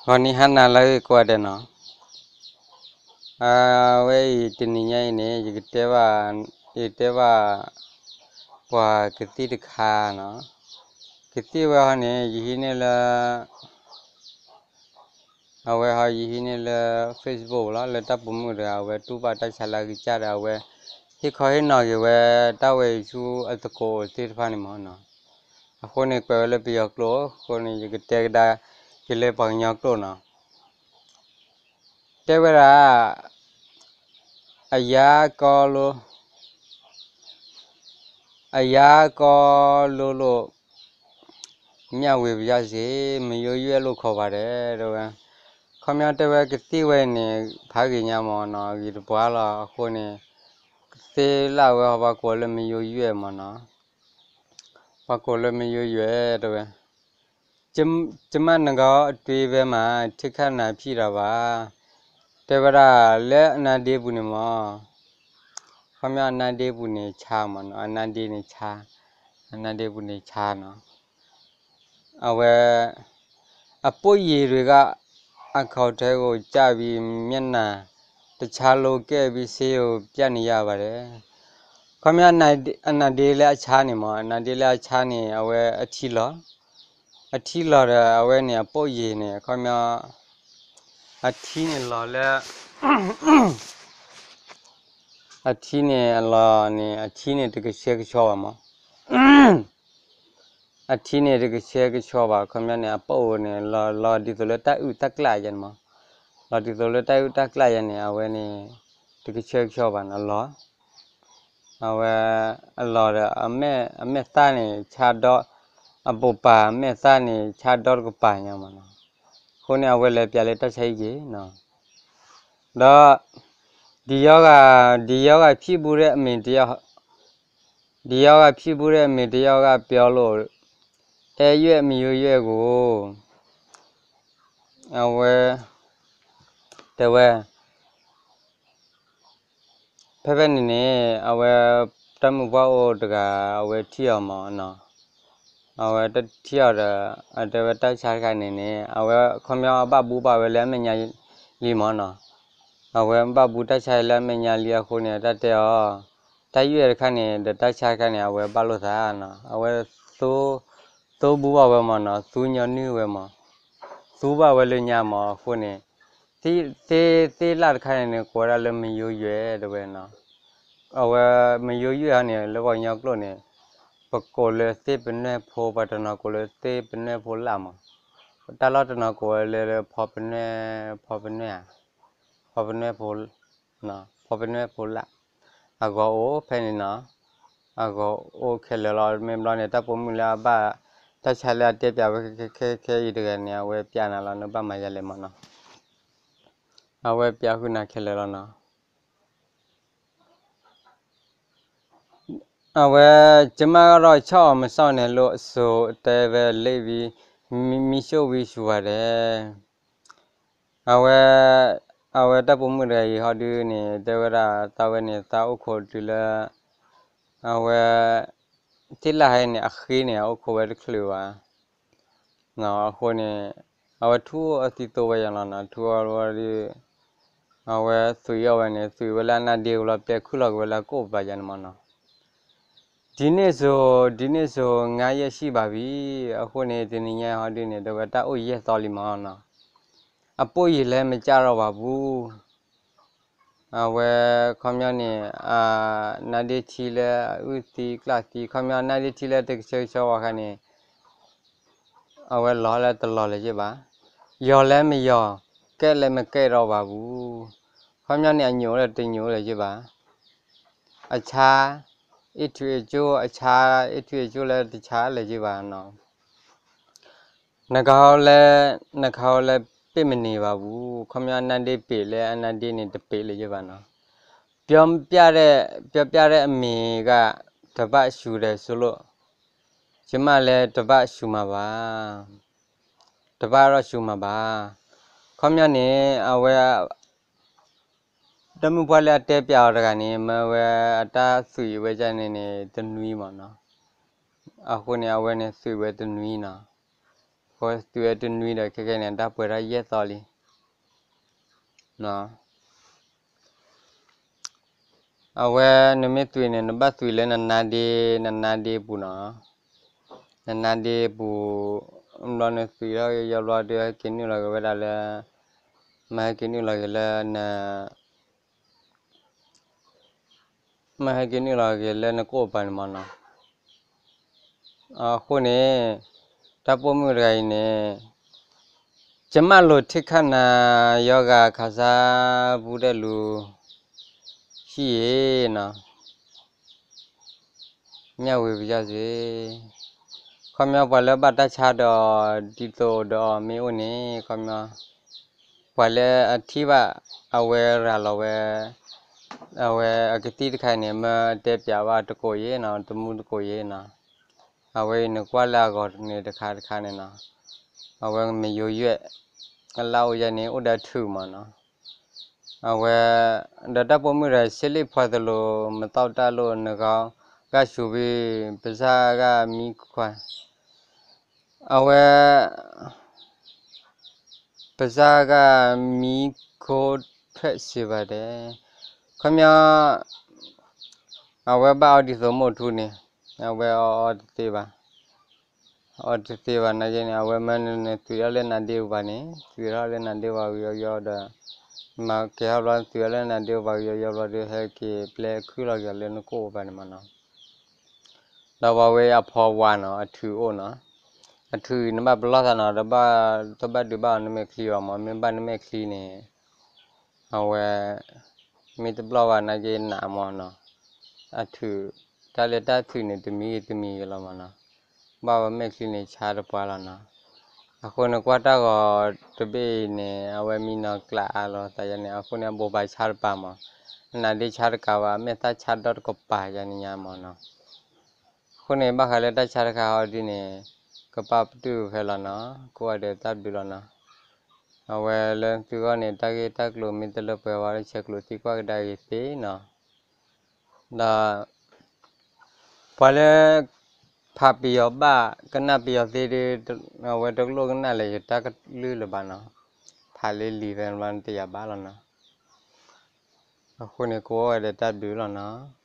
ဂီၤနံၤဟါနၤလၢအဂ့ၤကိးဂၤဒဲးနီၤ, အဝဲအံၤတနံၤညါအံၤန့ၣ် ယကတဲဘၣ်, ယကတဲဘၣ် ပှၤကသံၣ်တခါနီၤ, ကသံၣ်ဝဲဟီန့ၣ် ယဟံးန့ၢ်လၢ အဝဲဟီယဟံးန့ၢ်လၢ Facebook လီၤ, လၢတၢ်ပိာ်မုၣ်တဂၤ အဝဲတူၢ်ဘၣ်တၢ်ဆါလၢအဂံၢ်စၢ်ဒီး အဝဲဟ့ၣ်ခီဟ့ၣ်နီၤက့ၤဝဲ တၢ်ဝဲအံၤဆူအသကိးသ့ၣ်တဖၣ်န့ၣ်မးနီၤ, အဃိန့ၣ်ကွဲးဝဲလၢပယီၤကျိာ်, အဃိန့ၣ် ယကတဲကဒါက့ၤလၢပှၤကညီကျိာ်နီၤ, တဲဝဲဒၣ် အယါကီလိ အယါကီလိလိာ် မျှဝေပါရစေ, မရိုးရွဲ့လို့ခေါ်ပါတယ် တဲဝဲ, ခီပညီတဲဝဲကသံၣ်ဝဲအံၤန့ၣ် ဖးဂ့ၤညါမးနီၤ, ဂ့ၤတပှၢ်လီၤ, အဃိန့ၣ် ကသ့လၢဝဲဟီပှၤကိးလၢမရိုးရွဲ့မးနီၤ, ပှၤကိးလၢမရိုးရွဲ့ တဲဝဲ, ကျမ ကျမနဂါအတွဲဝဲမး ထိတ်ခတ်နံၣ်ဖံးတၢ်ဘၣ်, တဲဝဲဒၣ်လၢအနါဒ့ပူၤန့ၣ်မး, ခီပညီအနါဒ့ပူၤန့ၣ်ဆါမးနီၤ, အနါဒ့န့ၣ်ဆါ, အနါဒ့ပူၤန့ၣ်ဆါနီၤ, အဝဲ အပိၣ်ယံၤတွေက အခေါက်ထဲကိုကျပြီး မျက်နှာတခြားလိုကဲပြီး ဆေးရုံပြနေရပါတယ်, ခီပညီအနါဒ့လၢအဆါန့ၣ်မး, အနါဒ့လၢအဆါန့ၣ် အဝဲအထံလီၤ, အထံလီၤဒီးအဝဲန့ၣ် အပိၣ်ယံၤန့ၣ် ခီပညီ အထံန့ၣ်လီၤလၢ အထံန့ၣ်အလီၤန့ၣ် အထံန့ၣ်တကဆှဲကဆှီဘၣ်မး, အထံန့ၣ်တကဆှဲကဆှီဘၣ်, ခီပညီန့ၣ် အပိၣ်န့ၣ် လီၤဒ်သိးလၢတၢ်အုၣ်တၢ်ကျၣ်ယါန့ၣ်မး, လီၤဒ်သိးလၢတၢ်အုၣ်တၢ်ကျၣ်ယါန့ၣ် အဝဲန့ၣ် တကဆှဲကဆှီဘၣ်နီၤ, လီၤ အဝဲ အလီၤဒီး အမဲာ်သၣ်န့ၣ် ဆါဒီ အပိာ်ပၤအမဲာ်သၣ်န့ၣ် ဆါဒီတကပၤညါမးနီၤ, အဃိန့ၣ် အဝဲလဲၤပျးလၢတၢ်ဆါဟံၣ်က့ၤနီၤ, ဒီး ဒီရောဂါ, ဒီရောဂါဖြစ်ဘူးတဲ့ အမေတယောက်, ဒီရောဂါဖြစ်ဘူးတဲ့ အမေတယောက်က ပြောလို့ အဲရွက်မရိုးရွက်ကို အဝဲ တဲဝဲ ဖဲဖဲန့ၣ်န့ၣ် အဝဲ တၢ်မုၣ်ပှၢ်အိၣ်တဂၤ အဝဲထံၣ်အီၤမးနီၤ, အဝဲတထံၣ်အီၤဒီး အတဲဝဲတၢ်ဆါတခါန့ၣ်န့ၣ် အဝဲခီပညီအဘၣ်ဘူဘၣ်ဝဲလၢအမဲာ်ညါလံမးနီၤ, အဝဲဘၣ်ဘူတၢ်ဆါလၢအမဲာ်ညါလံအဃိန့ၣ် တၢ်တဲအီၤ တၢ်ယွဲၢ်တခါန့ၣ် ဒီးတၢ်ဆါတခါန့ၣ် အဝဲဘၣ်လိာ်သးနီၤ, အဝဲ သူ သူဘူဘၣ်ဝဲမးနီၤ, သူညီနုၢ်ဝဲမး, သူဘၣ်ဝဲလၢညါမးအဃိန့ၣ် သ့ သ့ သ့လၢ်တခါန့ၣ်န့ၣ် ကိးဝဲဒၣ်လၢ မရိုးရွက် တဲဝဲနီၤ, အဝဲ မရိုးရွက် ဟီန့ၣ် လၢပှၤကညီကျိာ်န့ၣ် ပကိးလၢသ့ၣ်ပနွဲၣ်ဖိ, ပှၤတနီၤကိးလၢသ့ၣ်ပနွဲၣ်ဖိလၢ်မး, တၢ်လီၢ်တနီၤကိးဝဲလၢ လၢဖီပနွဲၣ်, ဖီပနွဲၣ်ဧါ, ဖီပနွဲၣ်ဖိ ဖီပနွဲၣ်ဖိလၢ်, အဂီၤအိၣ်ဖဲန့ၣ်နီၤ, အဂီၤအိၣ်ခဲလၢာ်လီၤ, မ့ၢ်ဘျီန့ၣ် တၢ်ပိာ်မုၣ်လၢအဘၣ် တၢ်ဆါလၢအတဲပျးဝဲခဲခဲအံၤတဂၤန့ၣ် အဝဲပျးနၤလီၤ, နဘၣ်မၤယၤလဲၣ်မးနီၤ, အဝဲပျးဃုာ်နၤခဲလၢာ်လီၤနီၤ. အဝဲ ကျမကတော့ ချစ်အောင်မစောင့်နဲ့လို့ အဆိုတဲဝဲ လ့ၣ်ဝံ မီး မီးရှို့ဝံ ဆူၤဝါဒဲး အဝဲ အဝဲတၢ်ပိာ်မုၣ်တဂၤအံၤဟီဒုန့ၣ် တဲဝဲဒၣ်သးဝဲန့ၣ် သးအိၣ်ခိးတုၤလၢ အဝဲ သ့ၣ်လၢ်ဟဲန့ၣ် အဃ့န့ၣ် အအိၣ်ခိးဝဲတချုးဘၣ် အဃိန့ၣ် အဝဲထူအီၣ်သံသိဝဲယၤလီၤနီၤ, ထူအီၣ်ဝဲဒီး အဝဲသွံးအီၣ်ဝဲန့ၣ် သွံးဝဲလၢအနါဒ့ကဘျီ ပျဲခုၣ်လီၤက့ၤဝဲလၢအကိာ်ပၤယၤန့ၣ်မးနီၤ. ဒီနေ့ဆို, ဒီနေ့ဆို ငါးရက်ရှိပါပြီ, အဃိန့ၣ် တနံၤညါဟီဒုန့ၣ် တဲဝဲတၢ်အိၣ်ယဲၢ်သီလံမးနီၤ, အပိၣ်ယံၤလည်းမကျတော့ပါဘူး, အဝဲ ခီပညီန့ၣ် အနါဒ့ထံလၢအအုၣ်သံကျၣ်သံ ခီပညီနါဒ့ထံလၢတကဆှဲကဆှီဝဲခါန့ၣ် အဝဲလီၤလၢတလီၤလၢၤယ့ၢ်ဘၣ်, ယိာ်လည်းမယိာ်, ကဲလည်းမကဲတော့ပါဘူး, ခီပညီန့ၣ် အညိာ်လၢတညိာ်လၢၤယ့ၢ်ဘၣ်, အဆါ အ့ၣ်ထူအ့ၣ်ကၠိ အဆါ အ့ၣ်ထူအ့ၣ်ကၠိလၢတဆါလၢၤယ့ၢ်ဘၣ်နီၤ. နခီလဲ နခီလဲ ပ့ၣ်မနံၤဘၣ်ဘူး, ခီပညီအနါဒ့ပ့ၤလၢအနါဒ့န့ၣ် တပ့ၤလၢၤယ့ၢ်ဘၣ်နီၤ. ပြောပြတဲ့, ပြောပြတဲ့အမေက တပတ်ရှူတယ်ဆိုလို့ ကျမလည်း တပတ်ရှူမှာပါ, တပတ်တော့ရှူမှာပါ, ခီပညီန့ၣ် အဝဲ တၢ်မုၣ်ပှၢ်လၢအတဲပျးအီၤတဂၤန့ၣ် မ့ၢ်ဝဲအတၢ်သွံးဝဲဒၣ်န့ၣ်န့ၣ် တနွံမးနီၤ, အဃိန့ၣ် အဝဲန့ၣ်သွံးဝဲတနွံနီၤ, ပှၤသုးဝဲတနွံဒီး ခဲကဲန့ၣ် တၢ်ပှဲၤထီၣ်ယဲၢ်သီလံ. အဝဲနမ့ၢ်သွံၣ်န့ၣ် နဘၣ်သွံၣ်လၢနနါဒ့, နနါဒ့ပူၤနီၤ. နနါဒ့ပူၤ, ဘျီနသွံၣ်ထီၣ်ယီဘျီဒီး ဟဲက့ၤနုာ်လီၤက့ၤဝဲဒၣ်လၢ, မ့ၢ်ဟဲက့ၤနုာ်လီၤက့ၤလၢ, မ့ၢ်ဟဲက့ၤနုာ်လီၤက့ၤလၢနကိၣ်ပၤန့ၣ်မးနီၤ. အဃိန့ၣ် တၢ်ပိာ်မုၣ်တဂၤအံၤန့ၣ် ယမၢလိာ်ထံခါနၤ ယီဂၤခးဆါပူၤဒဲးလူၤ ဟံၣ်အံၤနီၤ, မျၢ်ဝံၤပယီၤစ့ၢ်, ခီပညီပှၤလၢဘၣ်တၢ်ဆါဒီး ဒ်သိးဒီးအီၤမ့ၢ်အိၣ်န့ၣ် ခီပညီ ပှၤလၢအထံၣ်ဘၣ် အဝဲရၤလီၤဝဲ, အဝဲအကသံၣ်တခါအံၤန့ၣ် မ့ၢ်တဲပၠးဘၣ်တကိးယ့ၣ်နီၤ, တမူတကိးယ့ၣ်နီၤ. အဝဲအံၤနကွၢ်လၢအဂီၢ်န့ၣ်တခါတခါန့ၣ်နီၤ, အဝဲမ့ၢ်ယိယွဲၣ်, အလၢအိၣ်ယဲန့ၣ် အိၣ်ဒီးအထုးမးနီၤ. အဝဲ, ဒီးတၢ်ပိာ်မုၣ်တဂၤ ဆ့လ့ၣ်ဖီသလိၤ မသီၣ်တၢ်လိၣ် နဂီၤဂၤဆူၣ်ဘံ, ပစၢ်ဂၤမံခွါ, အဝဲ ပစၢ်ဂၤမံခိထွဲးစံးဘၣ်ဒဲး, ခီပညီ အဝဲဘၣ်အီဒ်သိးမိၢ်ထူန့ၣ်, အဝဲအီအီတသ့ဘၣ်, အီတသ့ဘၣ်နာ်က့န့ၣ် အဝဲမ့ၢ်နသွံၣ်ထီၣ်လၢနါဒ့ပူၤဘၣ်န့ၣ် သွံၣ်ထီၣ်လၢနါဒ့ပူၤဘၣ်ကယီယီဒီး, မ့ၢ်ကဲထီၣ်ဘျီ သွံၣ်ထီၣ်လၢနါဒ့ပူၤဘၣ်ကယီယီဘျီဒီး ဟဲက့ၤပျဲခုၣ်လီၤက့ၤလၢနကိၣ်ပၤန့ၣ်မးနီၤ. ဒီးပှၤဝဲအဖီဝါနီၤ အထုးအိၣ်နီၤ, အထုးအံၤနဘၣ်ပလီၢ်သးနီၤ, တဘၣ်ဒုးဘၣ်အီၤနမဲာ်ချံဘၣ်မး, မ့ၢ်ဘၣ်နမဲာ်ချံန့ၣ် အဝဲ မ့ၢ်တပလီၢ်ဘၣ်နာ်က့နးမးနီၤ, အထုး, တၢ်လၢတၢ်ထုးန့ၣ် တမံၤဂ့ၤတမံၤဂ့ၤလီၤမးနီၤ, ဘၣ်ဝဲမဲာ်ချံန့ၣ်ဆါတပှၢ်လီၤနီၤ. အဃိန့ၣ်ကွၢ်တၢ်ဂီၤတဘ့ၣ်အံၤန့ၣ် အဝဲမံနီၤကျးအါလီၤသးယါန့ၣ် အဃိန့ၣ် အဘိးဘၣ်ဆါတပၤမး, နနါဒ့ဆါတကးဘၣ် အမဲာ်သၣ်ဆါဒီတကပၤယါန့ၣ်ညါမးနီၤ. အဃိန့ၣ် ဘၣ်ဃးလၢတၢ်ဆါတခါဟီဒ်န့ၣ် ကပာ်ပတုာ်ဖဲလီၤနီၤ, ကိးဂၤဒဲးတၢ်ဘျုးလီၤနီၤ. အဝဲလၢသုဂီၢ်န့ၣ် တၢ်ဂ့ၢ်တၢ်ကျိၤမ့ၢ်တလၢပှဲၤဝဲဒီး ဆဲးကျိးသံကွၢ်ကဒါက့ၤသ့နီၤ. ဒီး ပှၤလၢ ဖးပယီၤဘၣ် ကနၣ်ပယီၤသ့ဒီး အဝဲတလိၣ်ကနၣ်လၢယတၢ်ကလုၢ်လၢၤဘၣ်နီၤ, ဖးလၢလံာ်ဖဲန့ၣ်ဘျီန့ၣ်တယာ်ဘၣ်လီၤနီၤ. အဃိန့ၣ် ကိးဂၤဒဲးတၢ်ဘျုးလီၤနီၤ.